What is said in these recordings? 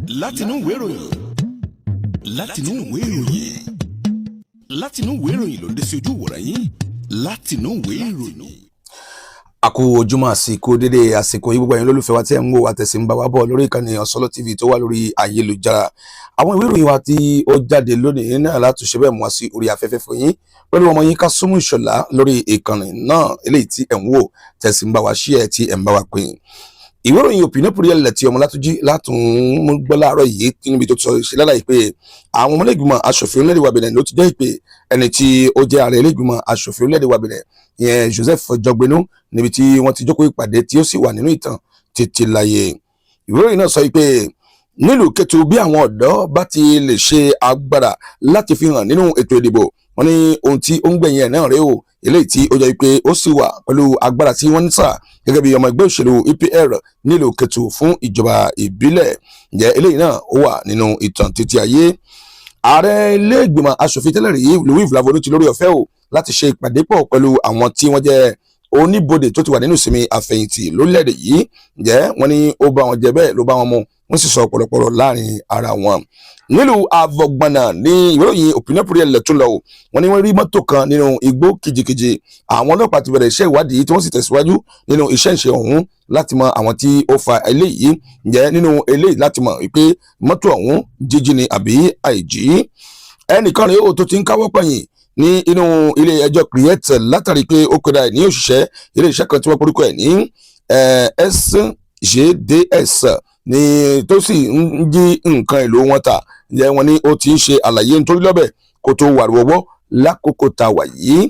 Látinú ìwé ìròyìn, látinú ìwé ìròyìn, látinú ìwé ìròyìn ló ń dé sí ojú ìwòran yín, látinú ìwé ìròyìn. A kú ojúmọ́, àsìkò dédé àsìkò yìí, gbogbo ẹ̀yin olólùfẹ́ wa tí ẹ̀ ń wò wá, tẹ̀sí ń bá wa bọ̀ lórí ìkànnì Ọ̀sọ́lọ́ TV tó wà lórí ayélujára. Àwọn ìwé ìròyìn wa tí ó jáde lónìí náà láti ṣe bẹ́ẹ̀ mú wá sí orí afẹ́fẹ́ fún yín pẹ̀lú ọmọ yín Kásùmù Ìṣọ̀lá lórí ìkànnì náà eléyìí tí ẹ̀ ń wò, tẹ̀sí ń bá wa share, tí ẹ̀ ń bá wa pín. Ìwé ìròyìn Opinion Puriel tí Ọmọlátúnjí látún mú gbọ́ láàárọ̀ yìí, níbi tó sọ ṣe lálàyé pé àwọn ọmọlẹ́gbìmọ̀ aṣòfin orílẹ̀-èdè wa Benin ló ti jẹ́ ìpè ẹni tí ó jẹ́ ààrẹ ilé-ìgbìmọ̀ aṣòfin orílẹ̀-èdè wa Benin, ìyẹn Joseph Djogbenou, níbi tí wọ́n ti jókòó ìpàdé tí ó sì wà nínú ìtàn títí láyé. Ìwé ìròyìn náà sọ pé nílùú Kétu, bí àwọn ọ̀dọ́ bá ti lè ṣe agbára láti fi hàn nínú ètò ìdìbò, wọ́n ní ohun tí ó ń gbẹ̀yìn ẹ̀ náà rèé o, eléyìí tí ó jẹ́ pé ó sì wà pẹ̀lú agbára tí wọ́n ń sà gẹ́gẹ́ bí ọmọ ẹgbẹ́ òṣèlú EPR nílùú Kétu fún ìjọba ìbílẹ̀. Ǹjẹ́ eléyìí náà ó wà nínú ìtàn títí ayé. Ààrẹ ilé ìgbìmọ̀ aṣòfin tẹ́lẹ̀ rí Louis Vlavo ti lórí ọ̀fẹ́ o láti ṣe ìpàdé pọ̀ pẹ̀lú àwọn tí wọ́n jẹ́ oníbodè tó ti wà nínú ìsinmi àfẹ̀yìntì lórílẹ̀‐èdè yìí. Ǹjẹ́ wọ́n ní ó bá wọn jẹ bẹ́ẹ̀ ló bá wọn mu, wọ́n sì sọ ọ̀pọ̀lọpọ̀ láàrin ara wọn. Nílùú Àvọ̀gbọ̀nà ní ìwé ìròyìn Opinion Puriel tún lọ o. Wọ́n ní wọ́n rí mọ́tò kan nínú igbó kìjikìji. Àwọn ọlọ́pàá ti bẹ̀rẹ̀ iṣẹ́ ìwádìí, tí wọ́n sì tẹ̀síwájú nínú iṣẹ́ ìṣe ọ̀hún láti mọ àwọn tí ó fa eléyìí. Ǹjẹ́ nínú eléyìí láti mọ̀ wípé mọ́tò ọ̀hún jíjí ni àbí àìjí. Ẹnìkan rèé o tó ti ń káwọ́ pẹ̀yìn ní inú ilé ẹjọ́ create látàrí pé ó pera ẹ̀ ní òṣìṣẹ́ ilé iṣẹ́ kan tí wọ́n porúkọ ẹ̀ ní SGDS ní, tó sì ń jí nǹkan èlò wọn tà. Ǹjẹ́ wọ́n ní ó ti ń ṣe àlàyé nítorí lọ́bẹ̀ kó tó wà wọ́wọ́ lákòókò tá a wà yìí.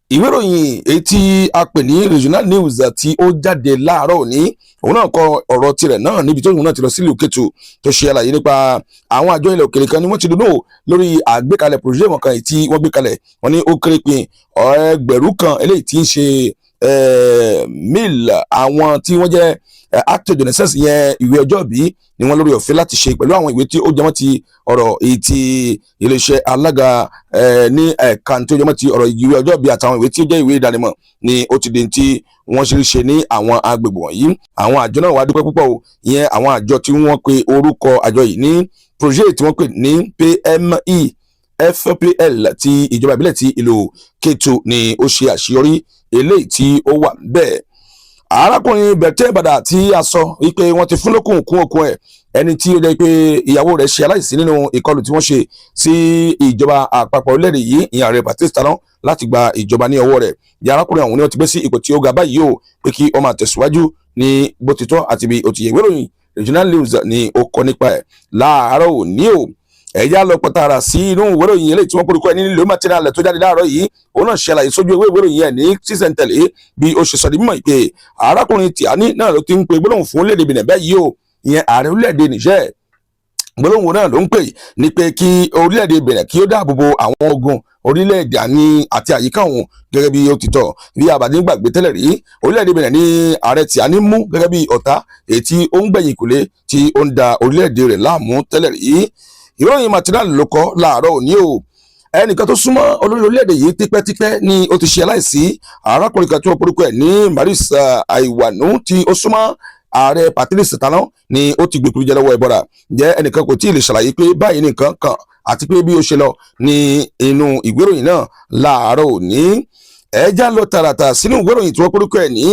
Ìwé ìròyìn èyí tí a pè ní Regional News tí ó jáde láàárọ̀ òní, òun náà kọ ọ̀rọ̀ tirẹ̀ náà níbi tó òun náà ti lọ sílùú Kétu, tó ṣe àlàyé nípa àwọn àjọ ilẹ̀ òkèèrè kan ni wọ́n ti dúró lórí àgbékalẹ̀ project wọn kan èyí tí wọ́n gbé kalẹ̀. Wọ́n ní ó kéré pin 1,000 eléyìí tí ń ṣe mil àwọn tí wọ́n jẹ́ acte de naissance yẹn, ìwé ọjọ́ ìbí, ni wọ́n lórí ọ̀fẹ́ láti ṣe pẹ̀lú àwọn ìwé tí ó jẹmọ́ ti ọ̀rọ̀ èyí tí iléeṣẹ́ alága ní ẹ̀ka tí ó jẹmọ́ ti ọ̀rọ̀ ìwé ọjọ́ ìbí àtàwọn ìwé tí ó jẹ́ ìwé ìdánimọ̀ ni ó ti di tí wọ́n ṣe ṣe ní àwọn agbègbè wọ̀nyí. Àwọn àjọ náà wá dúpẹ́ púpọ̀ o. Ìyẹn àwọn àjọ tí wọ́n pe orúkọ àjọ yìí ní project tí wọ́n pè ní PME FPL ti ìjọba ìbílẹ̀ ti ìlú Kétu ni ó ṣe àṣeyọrí eléyìí tí ó wà bẹ́ẹ̀. Arákùnrin Bertin Bàdà tí a sọ wípé wọ́n ti fún lókun kún okun ẹ̀, ẹni tí ó jẹ́ pé ìyàwó rẹ̀ ṣe aláìsí nínú ìkọlù tí wọ́n ṣe sí ìjọba àpapọ̀ orílẹ̀-èdè yìí, ìyẹn ààrẹ Patrice Talon, láti gba ìjọba ní ọwọ́ rẹ̀. Ìyá arákùnrin ọ̀hún ni wọ́n ti gbé sí ipò tí ó ga báyìí o, pé kí ó máa tẹ̀síwájú ní bó ti tọ́ àti bí ó ti yẹ. Ìwé ìròyìn Regional News ni ó kọ nípa ẹ̀ láàárọ̀ òní o. Ẹ̀yà lọ pọ̀tàrà sí inú ìwé ìròyìn eléyìí tí wọ́n porúkọ ẹ̀ ní Le Matinal tó jáde láàárọ̀ yìí. Òun náà ṣe àlàyé sójú ewé ìwé ìròyìn ẹ̀ ní sísẹ̀ntẹ̀lé bí ó ṣe sọ di mímọ̀ pé arákùnrin Tìání náà ló ti ń pe gbólóhùn fún orílẹ̀-èdè Benin báyìí o, ìyẹn ààrẹ orílẹ̀-èdè Niger. Gbólóhùn náà ló ń pè ní pé kí orílẹ̀-èdè Benin kí ó dáàbò bo àwọn ogun orílẹ̀-èdè àní àti àyíká òun gẹ́gẹ́ bí ó ti tọ́. Bí abàdí gbàgbé tẹ́lẹ̀ rí, orílẹ̀-èdè Benin ní ààrẹ Tìání mú gẹ́gẹ́ bí ọ̀tá èyí tí ó ń gbẹ̀yìn kùlé, tí ó ń da orílẹ̀-èdè rẹ̀ láàmú tẹ́lẹ̀ rí. Ìròyìn Matinal ló kọ láàárọ̀ òní o. Ẹnìkan tó súnmọ́ olórí orílẹ̀-èdè yìí tipẹ́tipẹ́ ni ó ti ṣe aláìsí. Arákùnrin kan tí wọ́n porúkọ ẹ̀ ní Maris Àìwànú tí ó súnmọ́ ààrẹ Patrice Talon ni ó ti gbèkúrú jẹ lọ́wọ́ ẹbọra. Ǹjẹ́ ẹnìkan kò tí ì lè ṣàlàyé pé báyìí nìkan kan àti pé bí ó ṣe lọ ní inú ìwé ìròyìn náà láàárọ̀ òní. Ẹ já lọ tààràtà sínú ìwé ìròyìn tí wọ́n porúkọ ẹ̀ ní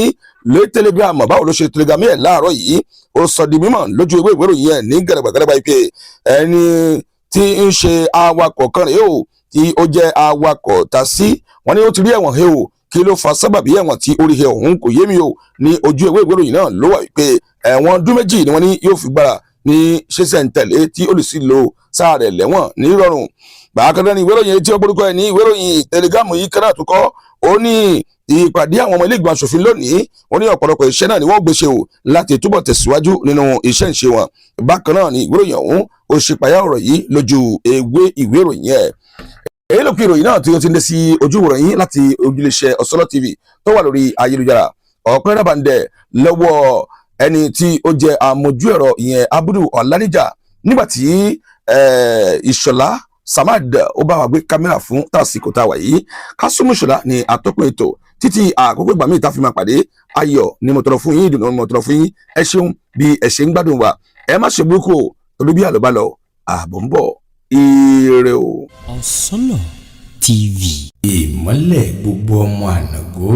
Le Telegram. Báwo ló ṣe telegram ẹ̀ láàárọ̀ yìí? Ó sọ di mímọ̀ lójú ewé ìwé ìròyìn ẹ̀ ní gàdàgbàgàdàgbà pé ẹni tí ń ṣe awakọ̀ kan rèé o, tí ó jẹ́ awakọ̀ taxi. Wọ́n ní ó ti rí ẹ̀wọ̀n he o. Kí ló fa sábàbí ẹ̀wọ̀n tí orí he ọ̀hún kò yé mi o. Ní ojú ewé ìwé ìròyìn náà ló wà pé ẹ̀wọ̀n ọdún 2 ni wọ́n ní yóò fi gbára ní ṣísẹ̀ntẹ̀lé, tí ó lè sì lo sáà rẹ̀ lẹ́wọ̀n ní rọrùn. Bákan náà ni ìwé ìròyìn tí ó gbórúkọ ẹ̀ ní ìwé ìròyìn Telegram yìí kan náà tó kọ́. Ó ní ìpàdé àwọn ọmọ ilé ìgbìmọ̀ aṣòfin lónìí. Ó ní ọ̀pọ̀lọpọ̀ iṣẹ́ náà ni wọ́n gbé ṣe o láti túbọ̀ tẹ̀síwájú nínú iṣẹ́ ìṣe wọn. Bákan náà ni ìwé ìròyìn ọ̀hún ó ṣe payá ọ̀rọ̀ yìí lójú ewé ìwé ìròyìn ẹ̀. Èyí ló kí ìròyìn náà tí ó ti ń dé sí ojú ìwòran yín láti ojúléeṣẹ́ Ọ̀sọ́lọ́ TV tó wà lórí ayélujára. Ọ̀pẹ́ rábàndẹ̀ lọ́wọ́ ẹni tí ó jẹ́ amójú ẹ̀rọ, ìyẹn Abudu Ọ̀lànìjà, nígbà tí Ìṣọ̀lá Samad ó bá wa gbé kámẹ́rà fún tàsíkò tá a wà yìí. Kásùmù Ìṣọ̀lá ni atọ́kùn ètò. Títí àkókò ìgbà míì tá a fi máa pàdé, ayọ̀ ni mo tọrọ fún yín, ìdùnnú ni mo tọrọ fún yín. Ẹ ṣeun bí ẹ ṣe ń gbádùn wa. Ẹ má ṣe burúkú o. Torí bí àlọ́ bá lọ, ààbọ̀ ń bọ̀. Ire o. Ọ̀sánlọ̀ TV. Ìmọ́lẹ̀ gbogbo ọmọ ànàgó.